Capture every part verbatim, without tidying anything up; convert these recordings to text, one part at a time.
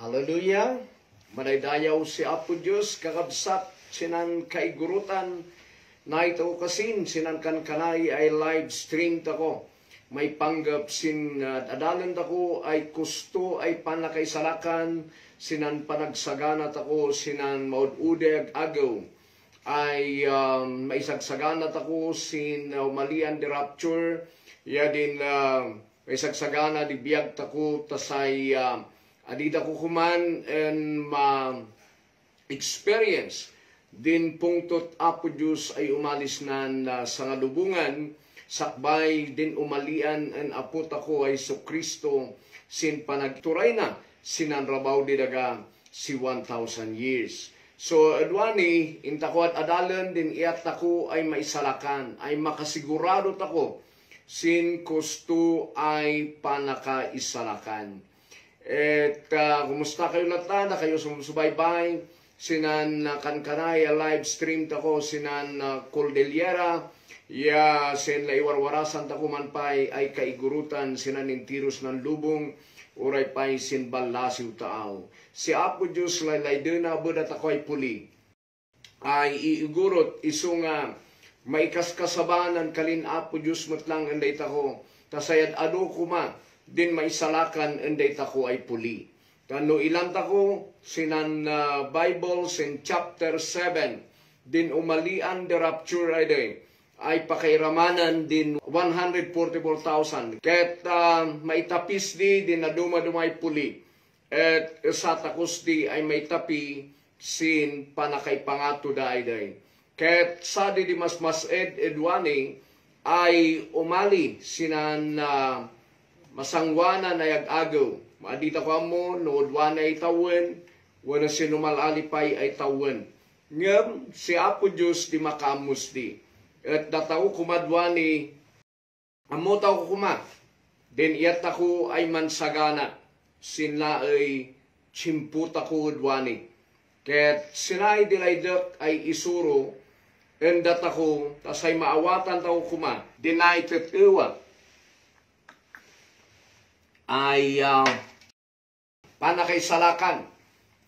Hallelujah! Madaydayaw si Apo Dios, kakabsat, sinan kaigurutan, nayto kasin, sinan kankanay ay live stream tako. Maipanggep sin, ah, adalen tako ay kusto ay pannakaisalakan, sinan panagsagana tako, sinan maud-udig agew ay, um, maisagsagana tako sin, uh, umalian di rapture, ya din, uh, maisagsagana di biag tako, ta say, uh, adi tako kuman en ma-experience din pungtot Apo Dios ay umalisnan, uh, sangalubongan, sakbay din umalian en Apo tako ay Jesu-Cristo sin panagturayna sinan rabaw di daga si one thousand years. So, aduani, intako ad-adalen din iyat tako ay maisalakan, ay makasigurado tako sin kusto ay pannakaisalakan. Et, ah, kumusta kayo latta? Dakayo sumsubaybay sinan, ah, kankanay a live stream tako sinan, ah, Cordillera, ya sin naiwarwarasan tako man pay ay kaigurutan sinan intiros nan lubong, uray pay sin ballasiw taaw. Si Apo Dios laylaydena a beda tako ay puli. Ay iigurot isu nga maikaskasaba nan kalin Apo Dios met lang en daytako, ta sayad adu koma din maisalakan en daytako ay puli. Ta no ilantako sinan, ah, Bible sin chapter seven, din umalian the rapture ay day, ay pakairamanan din one hundred forty-four thousand. Ket, ah, maitapis di, din nadumaduma ay puli. Et esa ta kusti ay maitapi sin pannakaipangatoda ay day. Ket sadi di masmas-ed, aduani ay umali sinan, ah, masangoanan ay ag-agew. Madi tako ammo no aduani ay tawen, wenno sino malali pay ay tawen. Ngem si Apo Dios di makaammo sdi. Et datako koma aduani, ammo tako koma, din iyat tako ay mansagana, sinna ay tiempo tako aduani. Ket sinna ay di laydek ay isuro en datako, ta say maawatan tako koma, dinay tet-ewa ay, ah, pannakaisalakan.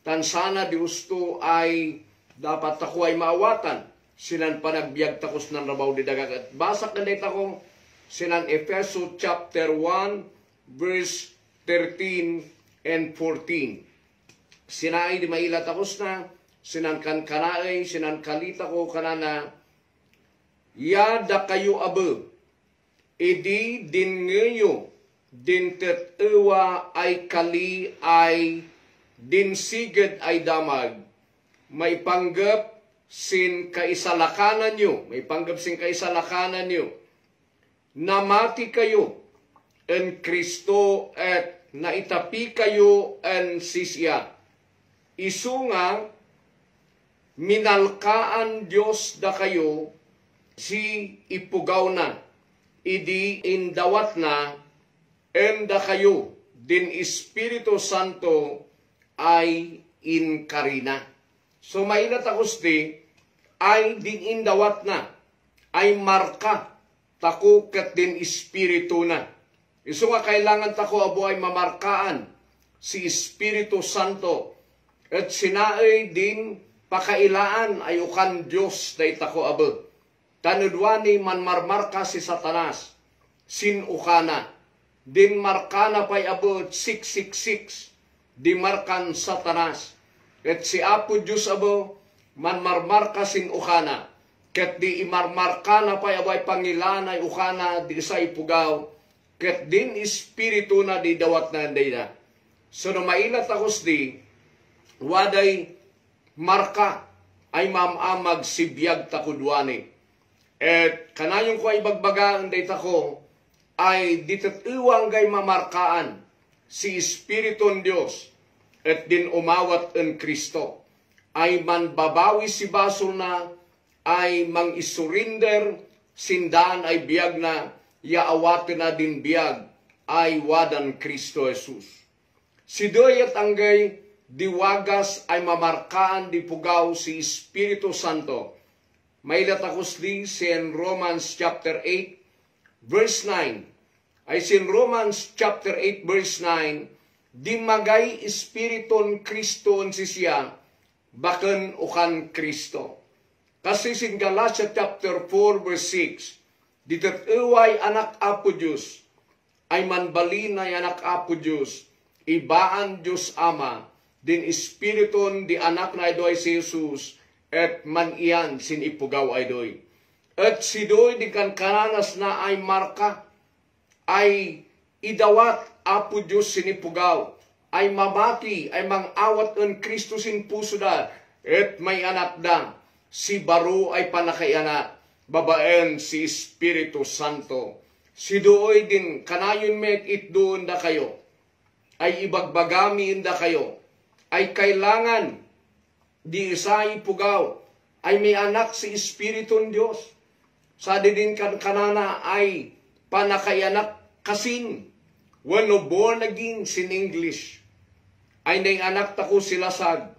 Tan sana di usto ay dapat tako ay maawatan sinan panagbiag tako sinan rabaw di daga. Ket basak ken daytako sinan Efeso chapter one, verse thirteen and fourteen. Sinna ay di maila tako sna, sinan kankanaay, sinan kalitako, kanana, ya dakayo abe, idi dinngeyo din tet-ewa ay kali ay din siged ay damag, maipanggep sin kaisalakananyo, maipanggep sin kaisalakananyo, namatikayo en Cristo et naitapikayo en sisya. Isu nga minalkaan Dios dakayo ti ipugawna, idi indawatna en dakayo din Espiritu Santo ay inkarina. So, maila ta kusti ay din indawatna ay marka tako ket din Espirituna. Isu nga kailangan tako abe ay mamarkaan si Espiritu Santo, et sinna ay din pakailaan ay ukan Dios daytako abe. Tan aduani manmarmarka si Satanas sin ukana. Din markana pay abe et six six six, di markan Satanas. Ket si Apo Dios abe manmarmarka sin ukana, ket di imarmarkana pay abe ay pangilaan ay ukana di isa ipugaw, ket din Espirituna di idawatna dayta. So no maila ta kusti, waday marka ay maam-amag si biag ta kuduani. Et kanayonko ay ibagbaga en daytako ay di tet-ewa ngay mamarkaan si Espiritun Dios et din umawat en Cristo ay manbabawi si basolna ay mangisurinder sin daan ay biagna ya awatena din biag ay wadan Cristo Jesus. Siduyet anggay di wagas ay mamarkaan di pugaw si Espiritu Santo. Maila ta kusti sin Romans chapter eight, verse nine. Ay sin Romans chapter eight, verse nine, Dimmagay Espiritu ni Cristo en sisya, baken ukan Cristo. Kasi sin Galatia chapter four verse six, di tet-eway Anak Apo Dios, ay manbalin ay Anak Apo Dios, ibaan Dios Ama, din Espiritu di Anakna ay duay si Jesus, et man-iyan sin ipugaw ay duay. Et siduay di kankananasna ay marka, ay idawat Apo Dios sin ipugaw, ay mamati, ay mang-awat en Cristo sin pusoda, et maianakda si baro ay pannakaianak babaen si Espiritu Santo. Siduay din kanayon met itdoen dakayo, ay ibagbagami en dakayo, ay kailangan di sa ipugaw ay maianak si Espiritu ni Dios. Sadi din kankanana ay pannakaianak kasin, wenno born again sin English. Ay naianak tako si lasag,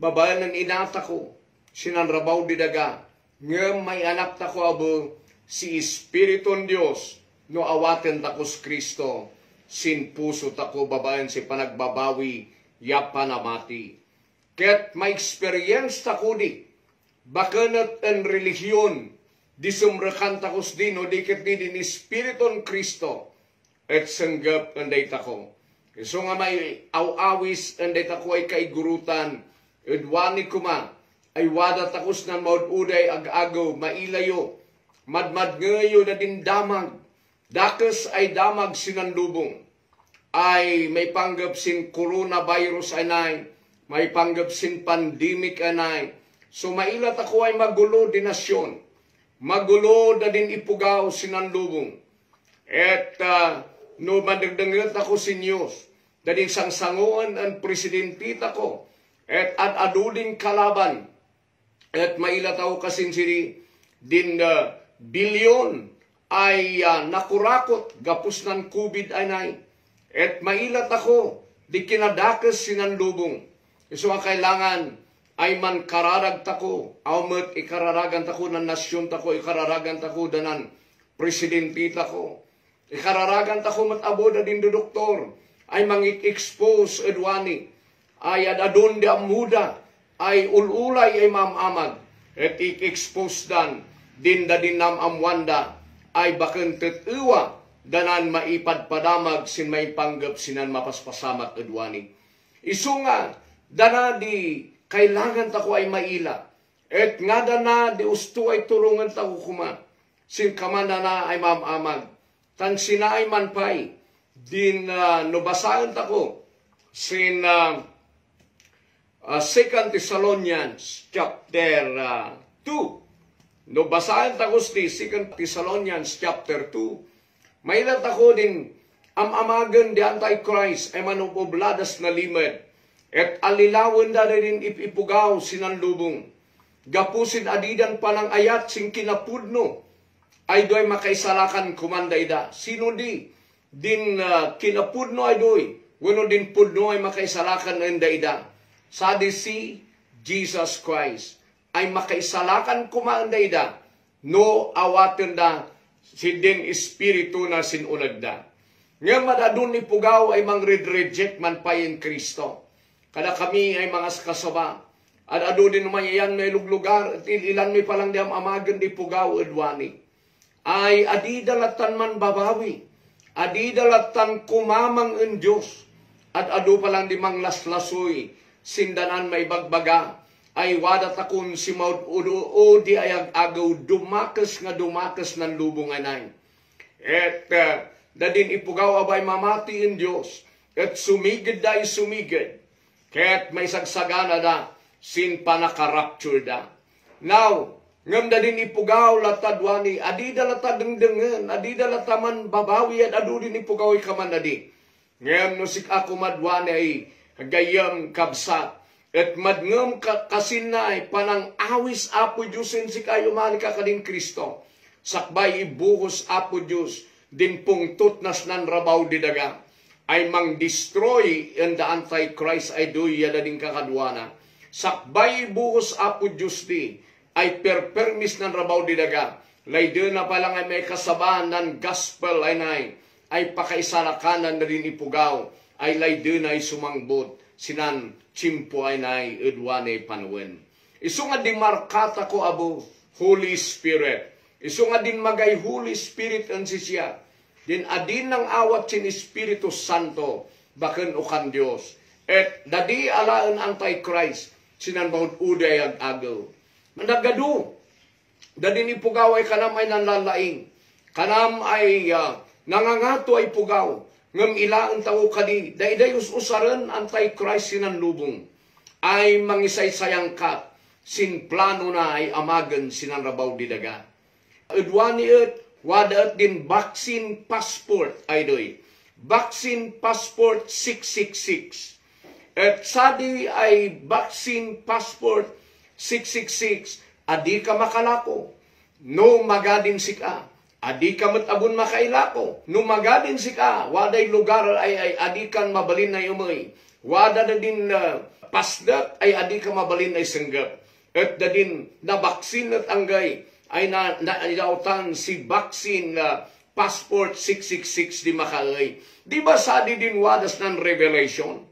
babaen ni inatako, sinanrabaw di daga, ngem maianak tako abe si Espiritu ni Dios no awaten tako si Cristo sin puso tako babaen si panagbabawi ya panamati. Ket ma-experience ta kodi, baken et en relihion, di sumrekan ta kusdi no di ket di din Espiritu ni Cristo, et senggep en daytako. Isu nga may aw-awis en daytako ay kaigurutan, ed wani koma, ay wada ta kus nan maud-uday ag-agew, mailayo, madmadngeyo da din damag, dakes ay damag sinan lubong. Ay maipanggep sin coronavirus ay nay, maipanggep sin pandemic ay nay. So, maila tako ay magulo di nasion, magulo da din ipugaw sinan lubong. Et, ah, no madengdengngel tako sin news, da din sangsangoen en presidente tako, et ad-adu din kalaban, et maila tako kasin sidi din, ah, bilyon ay, ah, nakurakot gapus nan covid ay nay. Et maila tako di kinadakes sinan lubong. Isu a kailangan ay mankararag tako, aw met ikararagan tako nan nasion tako, ikararagan tako danan presidente tako. Ikararagan tako met abe da din doktor ay mangik-expose ed wani, ay ad-adun di ammoda, ay ul-ulay ay maam-amag, et ik-expose dan din da din naam-ammoanda, ay baken tet-ewa danan maipadpadamag sin maipanggep sinan mapaspasamak ed wani. Isu nga, dana di kailangan tako ay maila, et ngadana di usto ay turongen tako koma, sin kamanana ay maam-amag. Tan sinaay man pay din, ah, no basaen tako sin, ah, ah, Second Thessalonians chapter, ah, two. No basaen tako ti Second Thessalonians chapter two, maila tako din am-amagen di Antichrist ay manubobladas nalimed, et allilawenda din ip-ipugaw sinan lubong. Gapu sin adidan panangayat sin kinapudno, ay duay makaisalakan koman daida. Sino di din, ah, kinapudno ay duay, wenno din pudno ay makaisalakan en daida? Sadi si Jesus Christ ay makaisalakan koma en daida no awatenda sin din Espiritu na sin unegda. Ngem ad-adun ipugaw ay mangred-reject man pay en Cristo. Kadakami ay mga kasaba, ad-adu din umayayan may luglugar, et il-ilan mi palang di am-amagen di pugaw ed wani. Ay adida lattan manbabawi, adida lattan kumamang en Dios, ad-adu palang di manglaslasoy, sindanan maibagbaga, ay wada takon si maud-udo odi ay ag-agew dumakes nga dumakes nan lubong ay nay. Et, eh, da din ipugaw a bay mamati en Dios, et sumiged da ay sumiged, ket maisagsaganada sin panakarapture da. Now, ngem da din ipugaw latta duani, adida latta dengdengen, adida latta manbabawi, ad-adu din ipugaw ay kaman adi. Ngem no sik-a koma duani ay gayyem, kabsat, et madngem ka-, kasinna ay panang-awis Apo Dios en sik-a ay umali ka kadin Cristo. Sakbay ibuhos Apo Dios din pungtot na sinanrabaw di daga ay mangdestroy en da Antichrist ay duya da din kakaduana. Sakbay ibuhos Apo Dios di ay perpermi sinanrabaw di daga. Laydena pay lang ay maikasaba nan gospel ay nay, ay pakaisalakanan da din ipugaw ay laydena ay sumangbut sinan tiempo ay nay ed wani panawen. Isu nga dimarkatako, Apo, Holy Spirit. Isu nga dimmagay Holy Spirit en sisya. Din adi nang-awat sin Espiritu Santo, baken ukan Dios. Et dadi alaen Antichrist, sinan maud-uday ag-agew. Nagadu, dadin ipugaw ay kanam ay nanlalaing. Kanam ay, ah, nangangato ay pugaw. Ngem ilaen tako kadi, dayday us-usaren Antichrist sinan lubong. Ay mangisaysayangkat sin planona ay amagen sinan rabaw di daga. Ed wani et, wada et din vaccine passport, ay doy. Vaccine passport six six six. Et sadi ay vaccine passport six six six, adi ka makalako. No magadin sika, adi ka met abun makailako. No magadin sika, waday lugar ay, ay adi kan mabalin ay umey. Wada dadin, ah, pasdek ay adi ka mabalin ay senggep. Et dadin nabaksin et anggay ay na, naidaotan si vaccine, ah, passport six six six di makaey. Di ba sadi din wadas nan Revelation?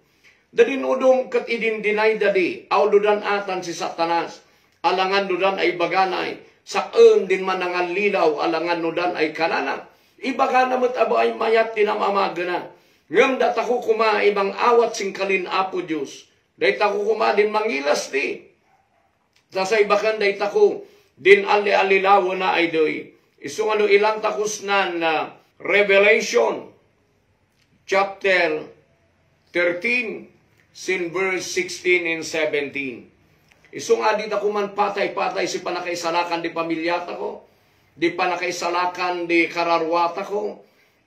Dadin udom ket idindinay dadi, awdodan atan si Satanas, alangan nodan ay ibaganay, sak-en din manangallilaw, alangan nodan ay kanana. Ibagana met aba ay mayat din am-amagena. Ngem datako koma ay mang-awat sin kalin Apo Dios. Daytako koma din mangilas di. Ta say baken daytako din alli-allilawena ay doy. Isu nga no ilantakos nan, ah, Revelation chapter thirteen, sin verse sixteen and seventeen. Isu nga di tako man patay-patay si panakaisalakan di pamilyatako, di panakaisalakan di kararuatako,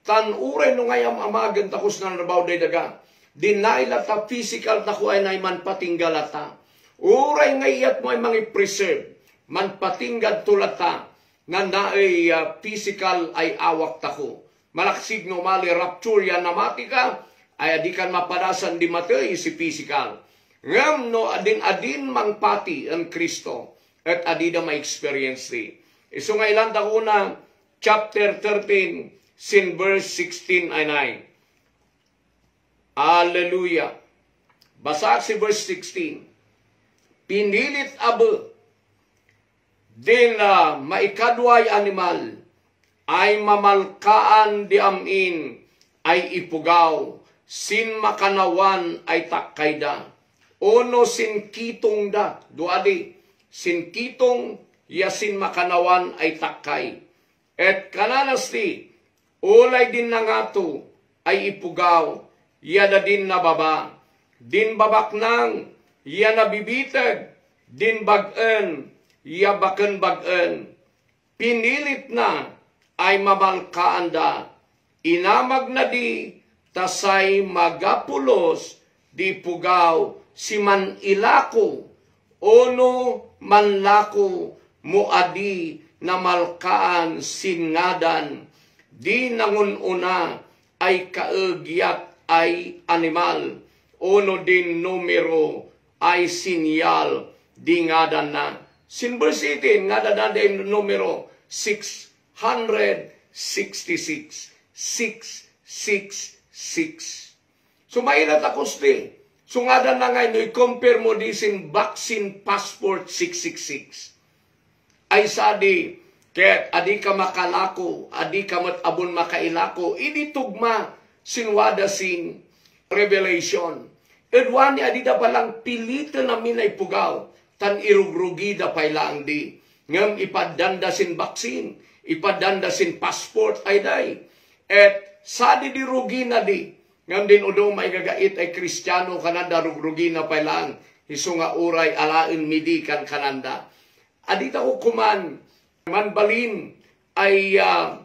tan uray no ngay am-amagen takos nan rabaw day daga, di naila ta physical tako ay nay manpatingga latta. Uray nga iyatmo ay mangipreserve, manpatingga to latta, nga naay, ah, physical ay awak tako. Malaksid nga umali rapture yan namati ka, ay adi kan mapadasan di matey si physical. Ngem no adin-adin mangpati en Cristo, et adida ma-experience di. Isu nga ilanta kuna, chapter thirteen, sin verse sixteen ay nay. Hallelujah. Basaak si verse sixteen. Pinilit abe din, ah, maikadua ay animal ay mamalkaan di am-in ay ipugaw sin makanawan ay takkayda, ono sin kitongda, dua di, sin kitong ya sin makanawan ay takkay. Et kananas ti, ulay din nangato ay ipugaw, ya dadin nababa, din babaknang, ya nabibiteg, din bag-en, ya baken bag-en. Pinilitna ay mamalkaanda. Inamagna di ta say magapulos di ipugaw si man-ilako, ono manlako mo adi namalkaan sin ngadan di nangun-una ay kaegiat ay animal, ono din numero ay sinyal di ngadanna. Sin verse eighteen, ngadanna di numero six hundred sixty-six. Six six six. So, maila ta kusti. So, ngadanna ngay no i-compare mo di sin vaccine passport six six six. Ay sadi, ket adi ka makalako, adi ka met abun makailako, idi tugma sin wada sin Revelation. Ed wani a dida pay laeng piliten amin a ipugaw, tan irugrugida pay laeng di. Ngem ipaddanda sin vaccine, ipaddanda sin passport ay day. Et sadi di rugina di. Ngem din udom ay gagait ay Kristiano, kananda rugrugina pay laeng, isu nga uray alaen mi di kan kananda. Adita ko kuman manbalin ay, ah,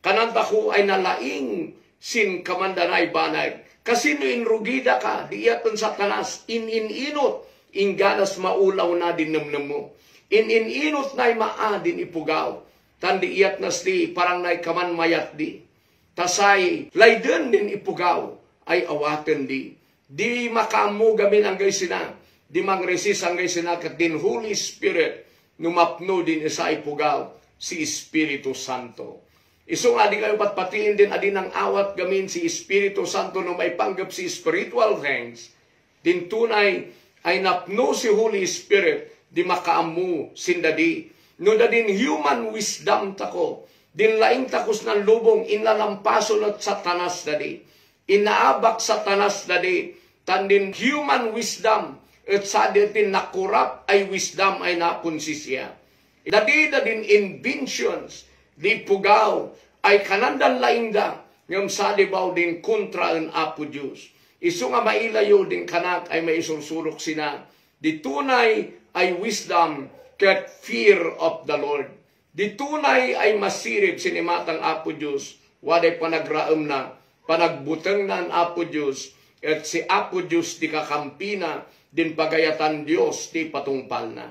kanantako ay nalaing sin kamandanay banag. Kasino inrugida ka, di iyaten Satanas, in-in-inot, ingganas maulaw na din nemnem mo. In-in-inot na ay maa din ipugaw, tan di iyat nas ti parang nay kaman mayat di. Ta say layden din ipugaw ay awaten di. Di makaammo gamin anggay sina, di mangresist anggay sina, ket din Holy Spirit no mapno din isa ipugaw, si Espiritu Santo. Isu nga adi kayo patpatien din adi nang-awat gamin si Espiritu Santo no maipanggep si spiritual things, din tunay ay napno si Holy Spirit di makaammo sin dadi. No dadin human wisdom tako, din laing takos nan lubong, inlalampason et Satanas dadi. Inaabak Satanas dadi, tan din human wisdom, et sadi ti nakurap ay wisdom ay napon sisiya. Dadi, dadin inventions, di pugaw, ay kanandan laingda, ngem sadi baw din kontra en Apo Dios. Isu nga mailayo din kanak ay maisursurok sina, di tunay ay wisdom ket fear of the Lord. Di tunay ay masirib sin imatang Apo Dios, waday panagraemna, panagbutengna en Apo Dios, et si Apo Dios ti kakampina, din pagayatan Dios ti patungpalna.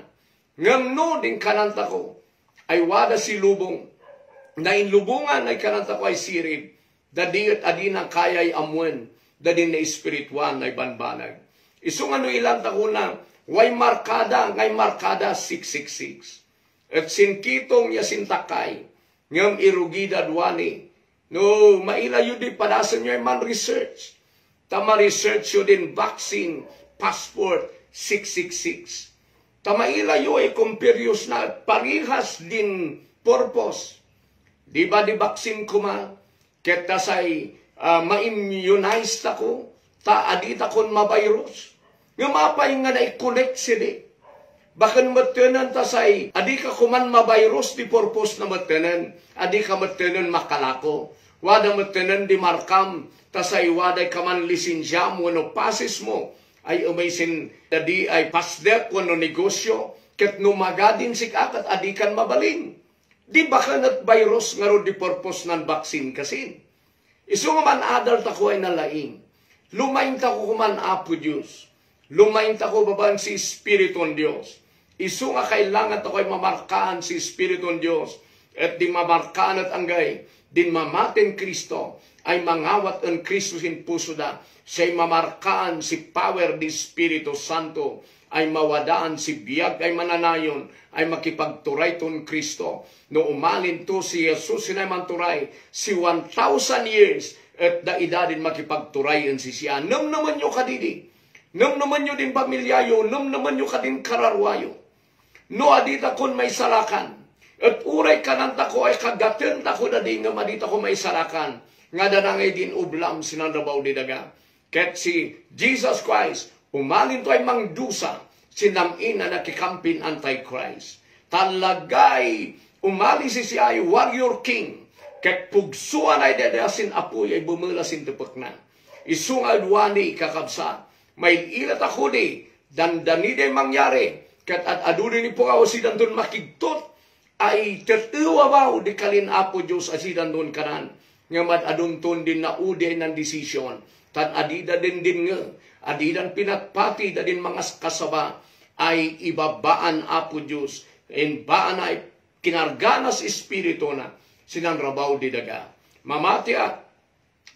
Ngem no din kanantako ay wada si lubong, nainlubongan ay kanantako ay sirib, dadi et adina kayay ammoen, dadin naespirituan ay banbanag. Isu nga no ilantako na, way markada, ngay markada six six six. Et sinkitong ya sintakay, ngem irugida duani. No, mailayo di padasenyo ay man-research. Ta ma-research yo din vaccine passport six six six. Ta mailayo ay compare yo na parehas din purpose. Di ba di vaccine koma? Ket ta say, ah, ma-immunize tako, ta adi takon mavirus. Ngem apay nga nai-connect sidi? Baken mettenen ta say, adi ka koman mavirus ti purpose na mettenen, adi ka mettenen makalako. Wada mettenen di markam, ta say waday kaman lisensiam wenno passes mo, ay umay sin dadi ay pasdek wenno negosyo, ket no magadin sik-a ket adi kan mabalin. Di baken et virus ngarud di purpose nan vaccine kasin. Isu nga man-adal tako ay nalaing. Lumaing tako koman Apo Dios. Lumaing tako babaen si Espiritu ni Dios. Isu nga kailangan tako ay mamarkaan si Espiritu ni Dios. Et di mamarkaan et anggay, din mamaten Cristo ay mangawat en Cristo sin pusoda. Siya ay mamarkaan si power di Espiritu Santo ay mawadaan si biag ay mananayon ay makipagturayton Cristo. No umalinto si Jesus sinay manturay, si one thousand years, et daida din makipagturay en sisiya. Nemnemenyo kadidi. Nemnemenyo din pamilyayo, nemnemenyo kadin kararuayo. No adi takon maisalakan, et uray kanantako ay kagatentako dadi ngem adi tako maisalakan, nga danangay din ublam sinan rabaw di daga. Ket si Jesus Christ, umalinto ay mangdusa, sinam-in a nakikampin Antichrist. Talagay, umali sisiya ay warrior king, ket pugsuan ay dayda sin apuy ay bumela sin tepekna. Isu nga adu ani, kakabsat, mail-ila ta kudi, dandani day mangyari, ket ad-adu din ipukaw sidanton makigtot, ay tet-ewa baw di kalin Apo Dios a sidanton kanan, ngem ad-adunton din naudi ay nan decision, tan adida din dinnge, adidan pinatpati da din mangaskasaba, ay ibabaan Apo Dios, inbaan ay kinargana si Espirituna, sinan rabaw di daga. Mamatiak,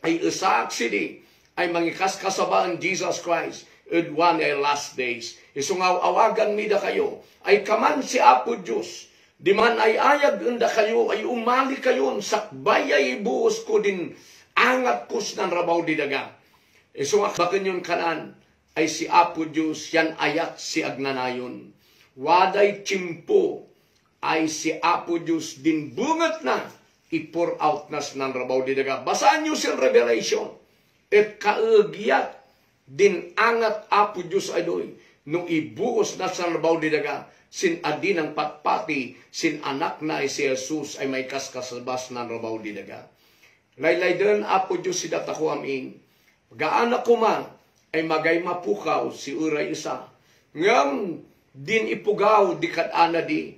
ay esaak sidi, ay mangikaskasaba en Jesus Christ, ed one ay last days. Isu nga aw-awaganmi dakayo, ay kaman si Apo Dios, di man ay ayag en dakayo, ay umalikayon, sakbay ay ibuos ko din angat ko sinan rabaw di daga. Isu nga bakenyon kanan, ay si Apo Dios, yan ayat si agnanayon. Waday tiempo, ay si Apo Dios din bungetna, i-pour out na sinan rabaw di daga. Basaanyo sin Revelation, et kaegiat din angat Apo Dios ay doy, no ibuos na sinan rabaw di daga, sin adi nang patpati, sin Anakna ay si Jesus ay maikaskasaba sinan rabaw di daga. Laylayden Apo Dios si datako amin. Gaan a koma ay magay mapukaw si uray esa. Ngem din ipugaw di kad-ana di.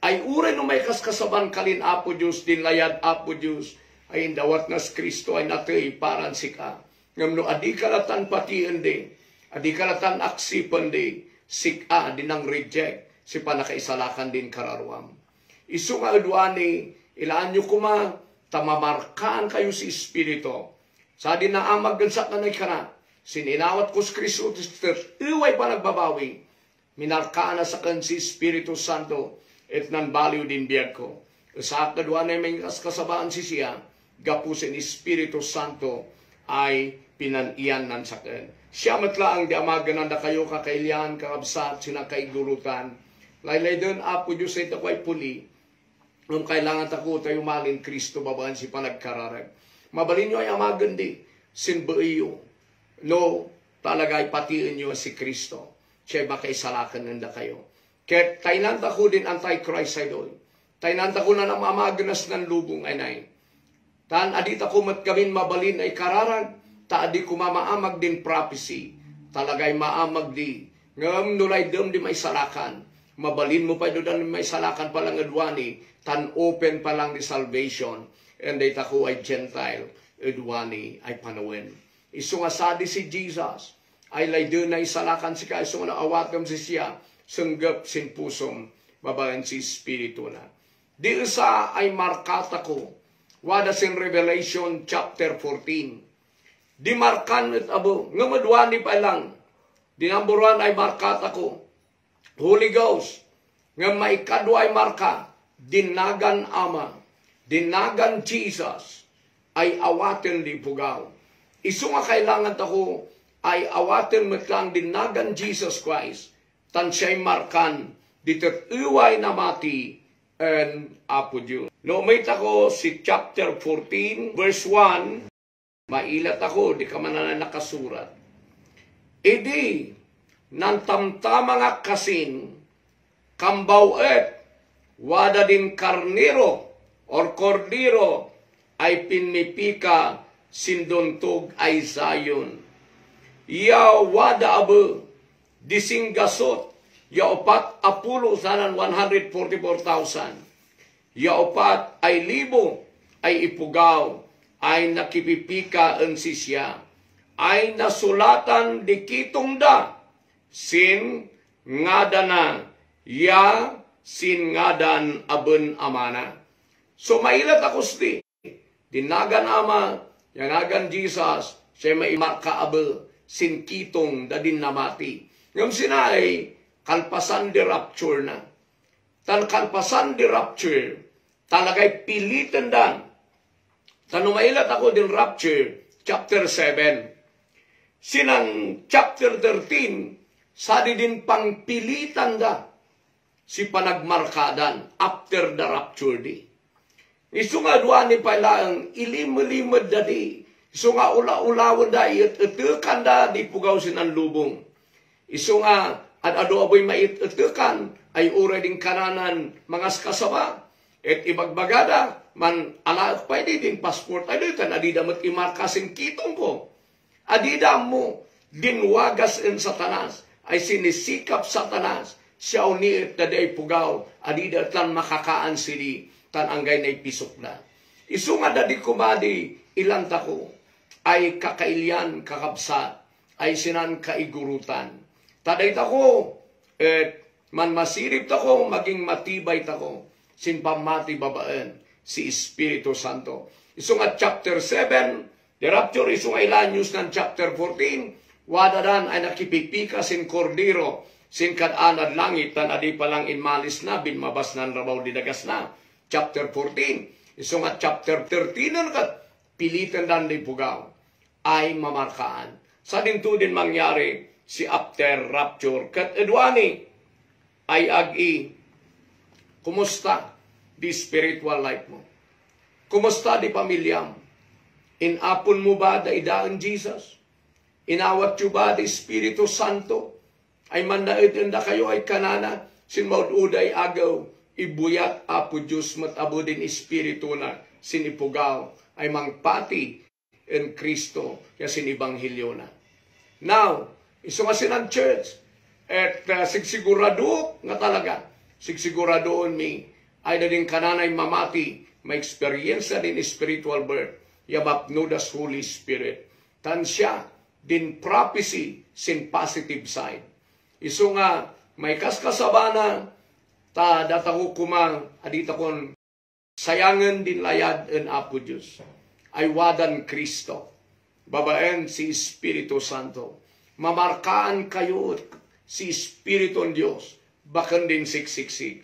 Ay uray no maikaskasaban kalin Apo Dios, din layad Apo Dios, ay indawat nas Cristo ay natey paran sika. Ngem no adi ka latan patien di, adi ka latan aksipen di, sika di nang reject si panakaisalakan din kararuam. Isu nga adu ani, ilaanyo koma, ta mamarkaan kayo si Espiritu. Sadi naamag ken saknanay kana, sin inawat ko si Cristo, tet-ewa ay panagbabawi, minarkaana saken si Espiritu Santo, et nanbaliw din biagko. Sa kaduanay, maikaskasabaan sisiya, gapu sin Espiritu Santo ay pinan-iyannan saken. Siya met laeng di amagenan dakayo, kakailian, kakabsat, sinakaigurutan. Laylayden Apo Dios ay takuay puli, ngem kailangan tako tayo malin Cristo babaen si panagkararag. Mabalinyo ay amagen di, sinbeeyo, no, talaga ay patienyo si Cristo. Siya ay makaisalakan en dakayo. Ket taynantako din Antichrist, idol. Taynantako na namamagenas nan lubong, ay nay. Tan aditako met gamin mabalin ay kararag, ta adi koma maamag din prophecy. Talagay maamag di. Ngem no laydem di maisalakan, mabalin mo pay no dan maisalakan pa lang ed wani, tan open pa lang di salvation, and daytako ay Gentile, ed wani ay panawen. Isu nga sadi si Jesus, ay layden na isalakan sika, isu nga naawatem sisiya, senggep sin pusom, babaen si Espirituna. Di esa ay markatako, wada sin Revelation chapter fourteen. Di markan et abo, ngem ed wani pay lang. Di number one ay markatako, Holy Ghost. Ngem maikadua ay marka, di nagan Ama, di nagan Jesus, ay awaten di ipugaw. Isu nga kailangan tako ay awaten met lang di nagan Jesus Christ, tan siya ay markan di tet-ewa ay namati en Apo Dios. No umaytako si chapter fourteen, verse one, mailatako, di ka man nakasurat. Idi nantamtamangak kasin, kambaw et wada din karnero or kordero ay pinmipika sin duntog ay Zion. Ya wada abe di singgasut ya upat a pulo saanan one hundred forty-four thousand. Ya upat ay libo ay ipugaw ay nakipipika en sisya, ay nasulatan di kitongda sin ngadana ya sin ngadan aben Amana. So, maila ta kusti, di nagan Ama, ya nagan Jesus, siya may marka abe sin kitong da din namati. Ngem sinay, kalpasan di rapture na. Tan kalpasan di rapture, talagay piliten da. Tan no maila tako din rapture, chapter seven. Sinan chapter thirteen, sadi din pangpilitan da si panagmarkadan after the rapture di. Isu nga adu ni pay laeng, ilimelimed da di. Isu nga ula-ulawen da, iet-etekan da di pugaw sinan lubong. Isu nga ad-adu abe may iet-etekan, ay uray din kananan mangaskasaba. Et ibagbagada, man alaek pay di din passport, ay di, tan adida met imarka sin kitong ko. Adida ammo, din wagas en Satanas, ay sinisikap Satanas, siya uni et dadi ay pugaw, adida et lan makakaan sidi, tan anggay naipisokda. Isu nga dadi koma di ilantako, ay kakailian, kakabsat, ay sinan kaigurutan. Ta daytako, et manmasirib tako, maging matibay tako, sin pammati babaen si Espiritu Santo. Isu nga chapter seven, the rapture, isu nga ilanios nan chapter fourteen, wadadan ay nakipipika sin Kordero, sin kad-anad langit, tan adi pa lang inmalis na, binmabas nan rabaw di dagas na. Chapter fourteen, isu nga chapter thirteen, ket piliten dan di pugaw ay mamarkaan. Sadinto din mangyari si after rapture. Ket ed wani ay ag-i, kumusta di spiritual life mo? Kumusta di pamilyam? Inapon mo ba daydaen Jesus? Inawat yo ba di Espiritu Santo? Ay mannaed en dakayo ay kanana, sin maud-uday agew, ibuyat Apo Dios met abe din Espiritu na, sin ipugaw, ay mangpati en Cristo ya sin ebanghelio na. Now, isu nga sinan church, et, uh, sigsigurado nga talaga, sigsiguradoen mi, ay dadin kananay mamati, ma-experience din spiritual birth, ya mapno das Holy Spirit. Tan siya, din prophecy, sin positive side. Isu nga, maikaskasabana, ta datako koma, a ditakon sayangen din layad en Apo Dios. Ay wadan Cristo, babaen si Espiritu Santo. Mamarkaan kayo si Espiritun Dios, baken din six six six.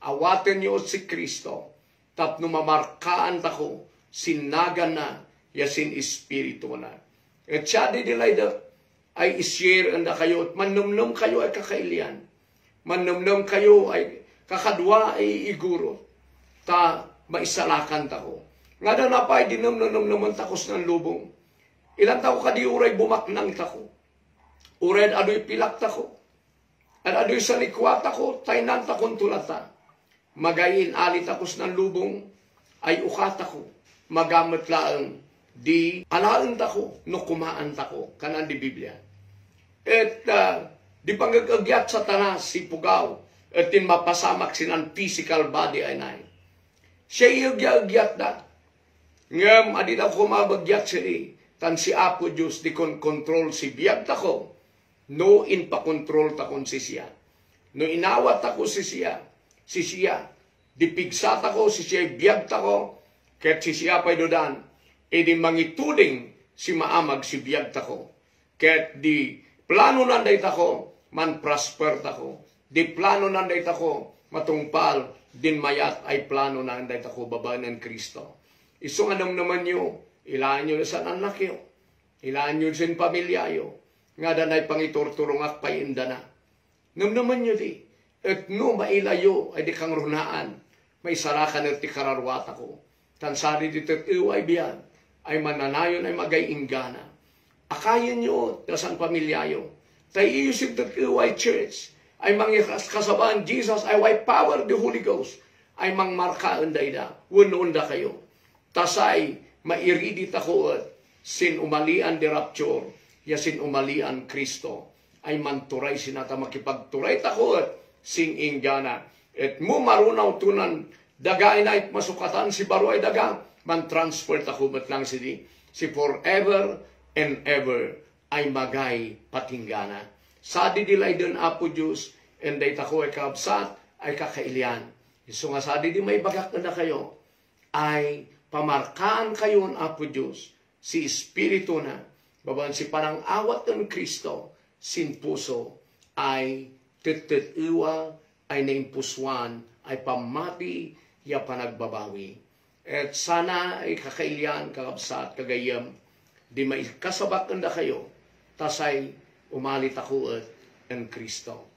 Awaten yo si Cristo. tapno mamarkaantako sin naganna ya sin Espirituna. Et siya di di laydek ay i-share en dakayo, et mannumnumkayo ay kakailian. Mannumnumkayo ay kakadua ay iguro. Ta maisalakantako. Ngada napay di numnumnumnumentako's nan lubong. Ilantako kadi uray bumaknangtako. Uray aduy pilaktako. Ad-aduy sanikuatako, taynantakonto latta. Magay in-alitakos nan lubong, ay ukatako. Maga met laeng, di alaentako, no kumaantako. Kanan di Biblia. Et, ah, di pangeg-egyat Satanas, si pugaw, et tin mapasamak sinan physical body ay nay. Siya iegya-egyatda. Ngem adida koma bagyat sidi, tan si Apo Dios di kon kontrol si biagtako, no impakontroltakon sisiya. No inawattako sisiya, sisiya, di pigsatako sisiya biagtako, ket sisiya pay dudan, idi mangituding si maamag si biagtako. Ket di planonan daytako, manprospertako. Di planonan daytako, matungpal din mayat ay planonan daytako babaen ken Cristo. Isu nga nemnemenyo, ilaenyo san annakyo. Ilaenyo sin pamiliayo. Ngada nay pangiturturongak pay indana. Nemnemenyo di, et no mailayo ay di kangrunaan, maisalakan ti kararuatako. Tan sadi ti tet-ewa ay biag, ay mananayon ay magay inggana. Akayenyo, ta san pamiliayo. Ta iyu sin tet-ewa ay church, ay mangikaskasabaan Jesus, ay way power the Holy Ghost, ay mangmarkaen dayda, wenno undakayo. Ta say, mairiditako et sin umalian di rapture, ya sin umalian Cristo, ay manturay sinata makipagturaytako et sing inggana. Et mo marunaw tunan daga inay masukatan si baro ay daga, man-transfertako met lang sidi, si forever and ever ay magay patinggana. Sadi di layden Apo Dios, en daytako ay kabsat, ay kakailian. Isu nga sadi di maibagak kadakayo, ay pamarkaankayon Apo Dios, si Espirituna, babaen si panangawat ken Cristo, sin puso ay tettet-ewa, ay naimpusuan, ay pammati, ya panagbabawi. Et sana ay kakailian, kakabsat, kagayyem, di maikasabak en dakayo, ta say umalitakoet en Cristo.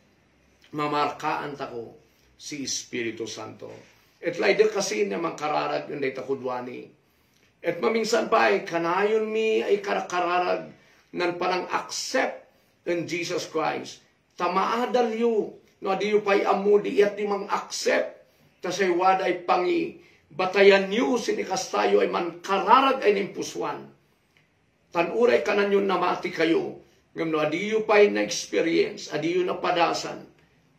Mamarkaantako si Espiritu Santo. Et laydek kasin nga mangkararag en dayta kuduani. Et maminsan pay, kanayonmi ay karakararag nan panang-accept en Jesus Christ. Ta maadalyo, no adiyo pay ammo di iyat di mang-accept, ta say wada ay pangibatayanyo, sini kastayo ay mankararag ay naimpusuan. Tan uray kananyo namatikayo, ngem no adiyo pay na-experience, adiyo napadasan,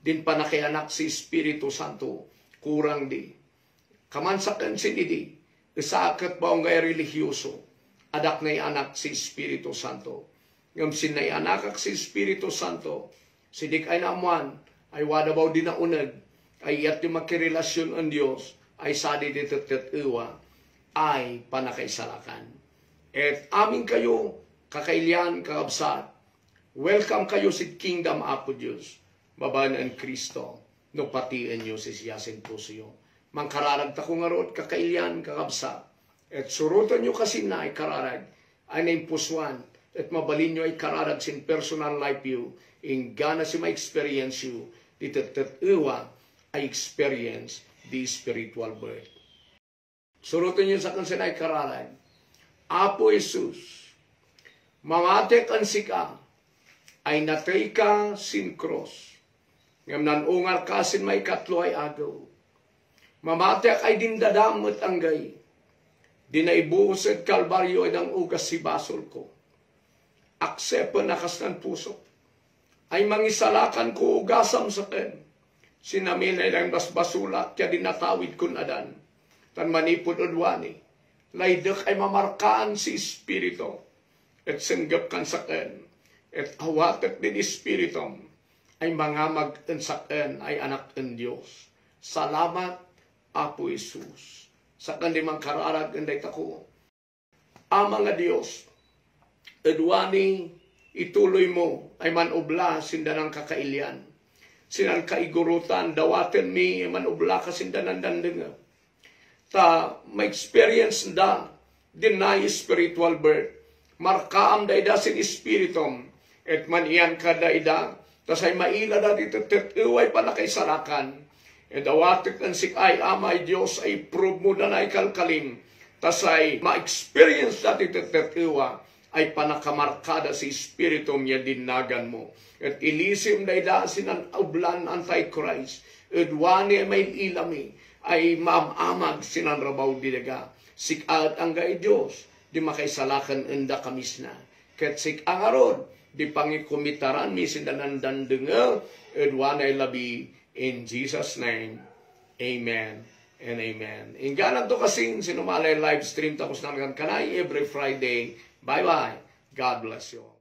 din pannakaiyanak si Espiritu Santo, kurang di. Kaman saken sin idi, esa ket baong nga relihioso, adak nay anak si Espiritu Santo. Ngem sin nay anakak si Espiritu Santo, sidik ay naammoan, ay wada baw di nauneg, ay iyat ti makirelasion en Dios, ay sadi ti tettet-ewa, ay pannakaisalakan. Et aminkayo, kakailian, kakabsat, welcome kayo si Kingdom Apo Dios, babaen en Cristo, no patienyo sisiya sin pusoyo. Mangkararagtako ngarud, kakailian, kakabsat, et surotenyo kasin nay kararag, ay naimpusuan, et mabalinyo ay kararag sin personal life yo, inggana si ma-experience yo, di tettet-ewa, ay experience, di spiritual birth. Surotenyo saken sinay kararag. Apo Jesus, mamatek en sika, ay nateyka sin krus. Ngem nan-ungarka sin maikatlo ay agew. Mamatek ay din dadam met anggay. Di naibuos ed Kalbario ay nang-ugas si basolko. Aksepten a kasnan pusok. Ay mangisalakan ko ugasam saken. Sinaminay lang basbasolak, ya di natawid kun adan. Tan manipud ed wani, laydek ay mamarkaan si Espiritu. Et senggepkan saken. Et awatek din Espiritum. Ay mangamag en saken ay anak en Dios. Salamat, Apo Jesus. Saken di mangkararag en daytako. Ama nga Dios, ed wani ituloymo ay man-ubla sin danan kakailian. Sinan kaigurutan, dawatenmi ay man-ubla ka sin danan dandengem. ta ma-experience da dinay spiritual birth. Markaam dayda sin Espiritum, et manian kada ida, ta say maila dati tet-, tet-, uway panakaisalakan. Et awatek ken sik-ay Ama ay Dios ay prove mo danay kalkalim, ta say ma-experience dati tet-, tet-, uwa ay panakamarkada si Espiritum ya dinnagan mo. Et ilisim dayda sinan ublan Antichrist, et wani ay mail-ilami ay maam-amag sinan rabaw di daga. Sik-a et angga ay Dios, di makaisalakan enda kamisna. Ket sik-a ngarud, di pangikumitaranmi sin danandandengel, et wani ay labi. In Jesus' name, amen and amen. Inggananto kasin, sinumali live stream, tapos nang kanay every Friday. Bye-bye. God bless you all.